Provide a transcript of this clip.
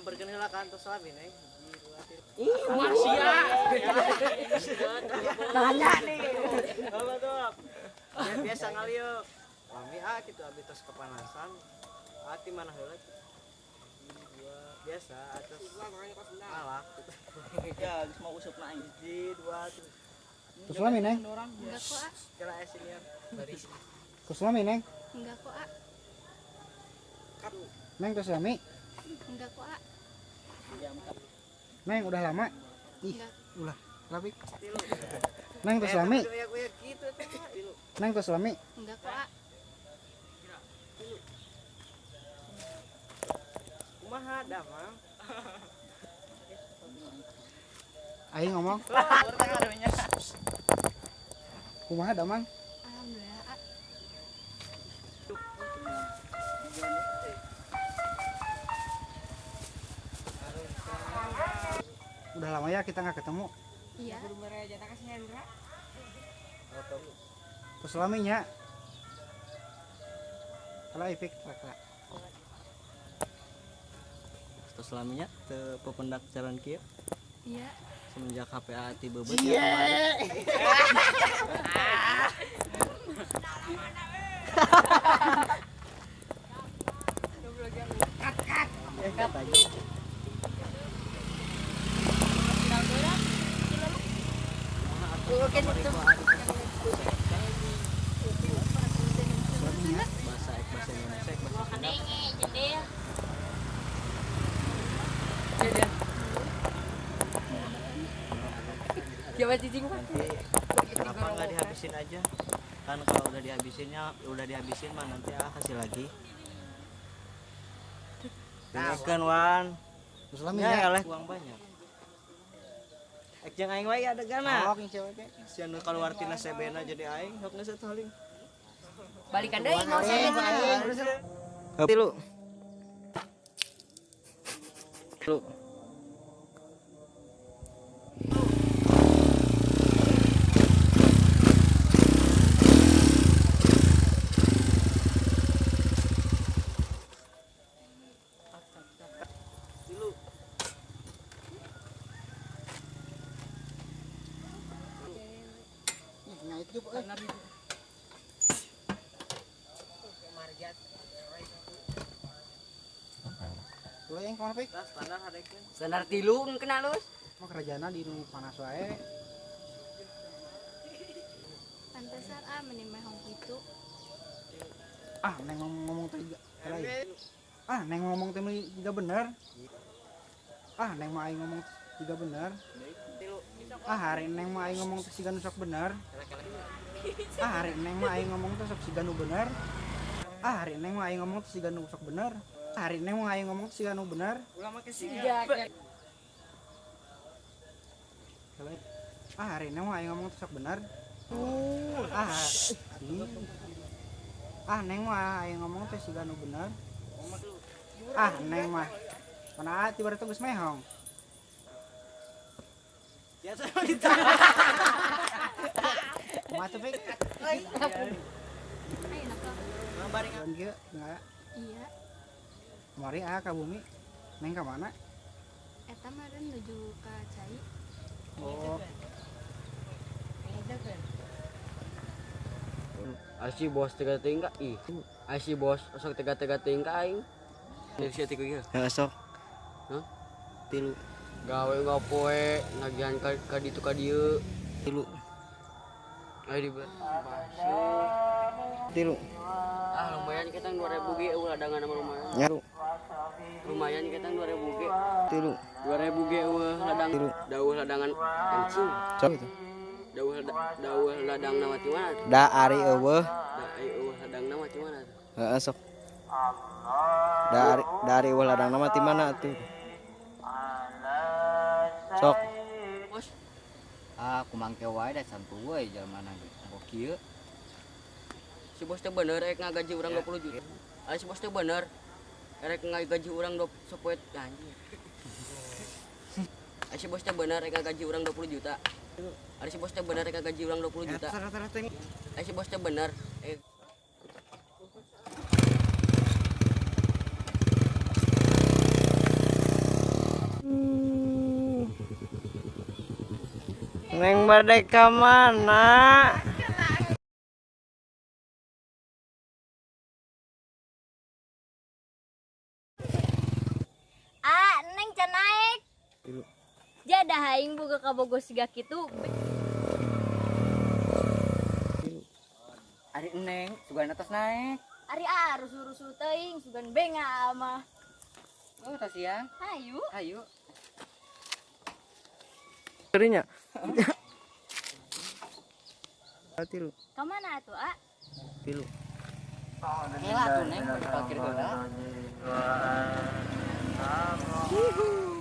Nyamperkeun heula ka antos lami, Neng. Ih, masia. Nanya nih. Apa tuh? Ya, biasa ngaliuk. Lami ah gitu abi tos kepanasan. Ah ti mana heula? Dua biasa atas malak gitu. Ya, geus mau usup na aing. Hiji, dua, tilu. Terus lami, Neng. Enggak kok, A. Kira aya senior. Terus lami, Neng. Enggak kok, A. Neng terus lami. Enggak kok, A. Neng udah lama. Ih, Enggak. ulah. Tapi Tilu. Neng terus lami. Goyak-goyak gitu teh. Tilu. Neng terus lami. Enggak kok, A. Kumaha damang? Aing ngomong. Kumaha damang? Alhamdulillah, A. Udah lama ya kita nggak ketemu. Iya. Terus laminya. Kalau efek kira. Terus laminya teu pependak jalan kieu Iya. semenjak HPA tiba bebeut ya kemarin. Eh, kata aja. Bahasa bahasa Indonesia, bahasa Sunda. Siapa cicing Pak? Nanti kenapa nggak dihabisin aja? Kan kalau udah dihabisinnya, udah dihabisin mah nanti ah kasih lagi. Dengekeun Wan. Terus laminya. Ya eleh uang banyak. Ek jeung aing wae adegana. Oh, yang cewek teh. Si anu kaluar tina sebena jadi aing hok geus atuh haling. Balikan deui mau saya. Tilu. Tilu. Tilu. Ih, ngait juga, eh. Lu yang kemana, Pik? Tah standar hadekeun. Standar tilu kena lus. Mau kerjana di nu panas wae. Pantesan A meni mehong gitu. Ah, Neng ngomong teh lain. Ah, Neng ngomong teh tidak bener. Ah, Neng mah aing ngomong tidak bener. Ah, hari Neng mah aing ngomong teh siga nu sok bener. Ah, hari Neng mah aing ngomong teh sok siga nu bener. Ah, hari Neng mah aing ngomong teh siga nu sok bener. Ah, hari Neng mah aing ngomong teh siga nu bener. Ulah make siga. Ah, hari Neng mah aing ngomong teh sok bener. Ah, ih. Ah, Neng mah aing ngomong teh siga nu bener. Ah, Neng mah. Mana tiba tiba geus mehong. Biasa gitu. Kumaha tuh, Pik? Ayo nak Ngabaring Jalan kieu enggak. Iya. Kamari ah ka bumi. Neng ka mana? Eta meureun nuju ka cai. Oh, Asi bos tega tingkah ih. Asi bos sok tega-tega tingkah aing. Indonesia tiku ieu. Heeh sok. Hah? Tilu. Gawe ngapoe nagihan ka ditu ka dieu. Tilu. Ayo di Tilu. Ah lumayan kita 2000 ge eueuh ladangan mah lumayan. Ya. Lumayan kita 2000 ge. Tilu. 2000 ge eueuh ladang. Tilu. Dauh ladangan anjing. Sok itu. Dauh dauh ladang nama ti mana? Da ari eueuh. Da eueuh ladang nama ti mana? Heeh sok. Da ari eueuh ladang nama ti mana atuh? Sok. Bos, Ah, kumangke wae da santu we jalmana ge. Kok kieu? si bos teh bener rek ngagaji urang 20 juta. Ah si bos teh bener rek ngagaji urang 20 sapoe anjing. Ah si bos teh bener rek ngagaji urang 20 juta. Ah si bos teh bener rek ngagaji urang 20 juta. Ah si bos teh bener eh Neng bade ka mana? Ah, Neng can naik. Jadah aing boga kabogo siga kitu. Ari Neng sugan atas naik. Ari ah rusuh-rusuh teuing sugan benga mah. Oh, tas siang. Hayu. Hayu. Terinya. Tilu. Ka mana atuh, ah? Tilu. Gila tuh Neng, parkir heula. Hihu.